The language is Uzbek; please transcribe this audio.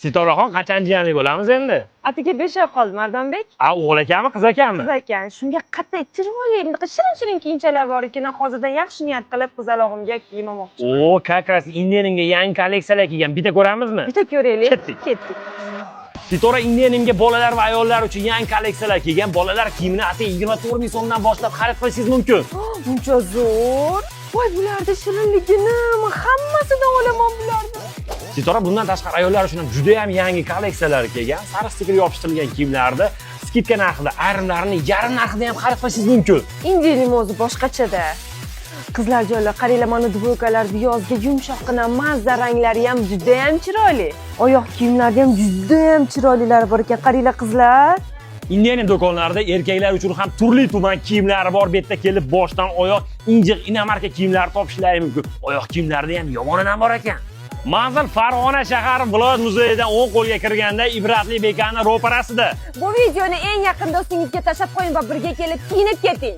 Sitoraxon, qachon jiyanlik bo'lamiz endi? Atiga 5 oy qoldi, Mardonbek. A, o'g'il akami, qiz akami? Qiz ekan. Shunga qattiq chiroyli, bunaqa shirin shirin kiyimchalar bor ekan. Hozirdan yaxshi niyat qilib, qizalog'imga kiyim olmoqchi. O, как раз Indianimga yangi kolleksiyalar kelgan. Bitta ko'ramizmi? Bitta ko'raylik. Ketdik. Ketdik. Sitora, Indianimga bolalar va ayollar uchun yangi kolleksiyalar kelgan. Bolalar kiyimini atay 24 ming so'mdan boshlab xarid qilishingiz mumkin. Buncha zo'r. Voy, bularni shirinligini, men hammasidan olaman bularni. Sitora, bundan tashqari ayollar uchun ham juda ham yangi kolleksiyalar kelgan. Sariq stiker yopishtirilgan kiyimlarni скидка narxida, ayrimlarini yarim narxida ham xarid qilishingiz mumkin. Indianim o'zi boshqachada. Qizlarjonlar, qaranglar, mana двойка larni, yozga yumshoqqina, mazza, ranglari ham juda ham chiroyli. Oyoq kiyimlarida ham juda ham chiroylilari bor ekan. Qaranglar, qizlar. Indianim do'konlarida erkaklar uchun ham turli tuman kiyimlari bor. Bu yerda kelib boshdan oyoq injiq иномарка kiyimlar topishlari mumkin. Oyoq kiyimlarida ham yomonidan bor ekan. Manzil: Farg'ona shahari, viloyat muzeyidan o'ng qo'lga kirganda, Ibratli bekani ro'parasida. Bu videoni eng yaqin do'stingizga tashlab qo'ying va birga kelib kiyinib keting.